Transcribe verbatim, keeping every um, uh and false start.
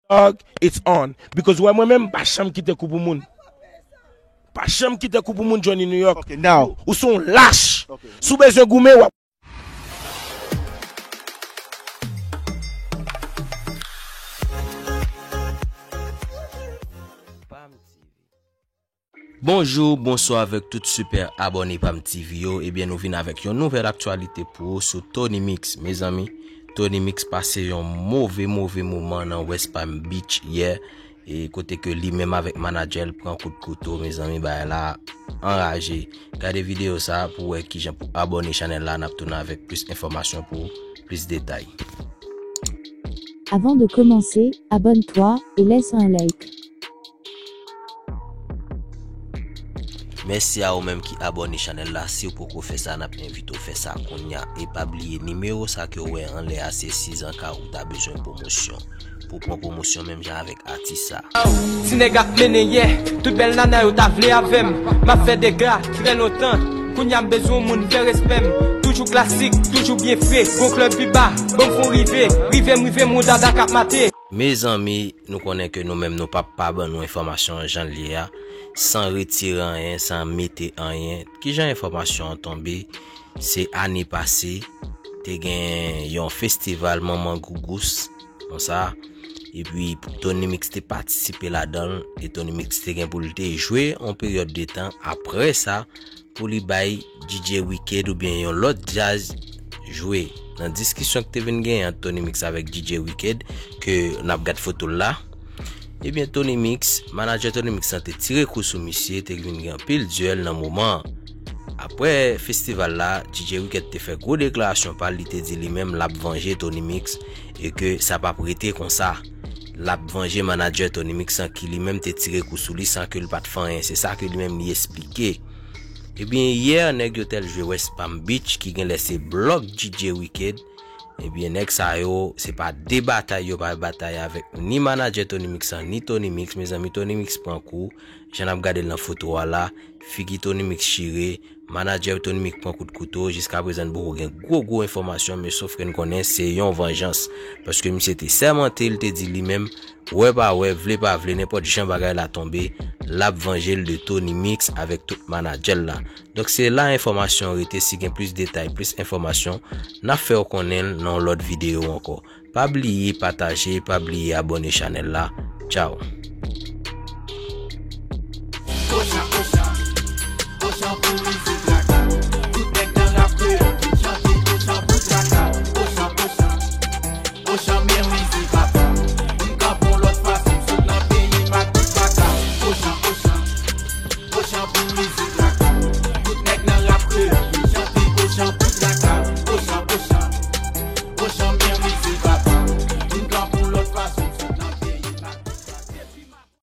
Dog, it's on. Because wè mwen menm, m pa janm kite kou pou moun. Pa janm kite kou pou moun, Johnny New York. Ok, now. Ou se yon lach. Ok. Si w bezwen goumen, w ap Bonjou, bonswa avèk tout sipè abòne Pam T V yo. Ebyen, nou vin avèk yon nouvèl aktyalite pou ou sou Tony Mix. Mezanmi, Tony Mix pase yon move, move moman nan West Palm Beach yè, e kote ke li menm avèk manadjè l pran kout kouto, mezanmi, bagay la anraje. Gade videyo sa a pou w wè kijan pou abòne chanèl la, n ap tounen avèk plis enfòmasyon pou ou, plis detay. Avant de commencer, abonne-toi et laisse un like. Mèsi a ou menm ki abòne chanèl la. Si w poko fè sa, n ap envite w fè sa kounye a. E pa bliye, nimewo sa ke w wè anlè a se si an ka ou ta bezwen pwomosyon. Pou w pran pwomosyon menm jan avèk atis sa. Ti nèg ap mennen yè, tout bèl nana yo ta vle avè m. M ap fè dega trè lontan, kounye a m bezwen yon moun fè respè m. Toujou klasik, toujou byen fre, gon klèb pi ba, ban m fon rive, rive m rive m yon dada k ap mate. Mezanmi, nou konnen ke nou menm nou p ap pa ban nou enfòmasyon an jan l ye a, san retire anyen, san mete anyen. Kijan enfòmasyon an tonbe? Se ane pase, te gen yon festival Manman Gougous, konsa, epi Tony Mix te patisipe ladan l, e Tony Mix te gen pou l te jwe yon peryòd de tan. Apre sa, pou li bay D J Wicked oubyen yon lòt djaz jwe. Nan diskisyon ki te vin genyen ant Tony Mix avèk D J Wicked, ke n ap gad foto l la, ebyen, Tony Mix, manadjè Tony Mix lan te tire kou sou misye, te vin gen anpil dyèl nan moman an. Apre festival la, D J Wicked te fè gwo deklarasyon pa l, li te di li menm l ap vanje Tony Mix e ke sa p ap rete konsa. L ap vanje manadjè Tony Mix lan ki li menm te tire kou sou li san ke l pa t fè anyen. Se sa ke li menm li esplike. Ebyen, yè, nèg yo t al jwe West Palm Beach, ki genlè se blòk D J Wicked. Ebyen, nèg sa yo, se pa de batay yo pa batay avèk ni manadjè Tony Mix lan, ni Tony Mix. Mezanmi, Tony Mix pran kou. Jan n ap gade l nan foto a la, figi Tony Mix chire, manadjè Tony Mix pran kout kouto. Jiskaprezan, n poko gen gwo, gwo enfòmasyon, men sof ke n konnen se yon vanjans. Paske misye te sèmante, l te di li menm, wè pa wè, vle pa vle, nenpòt jan bagay la tonbe, l ap vanje l de Tony Mix avèk tout manadjè l la. Donk, se la enfòmasyon an rete. Si gen plis detay, plis enfòmasyon, n ap fè w konnen l nan yon lòt videyo ankò. Pa bliye pataje, pa bliye abòne chanèl la. Tchaw.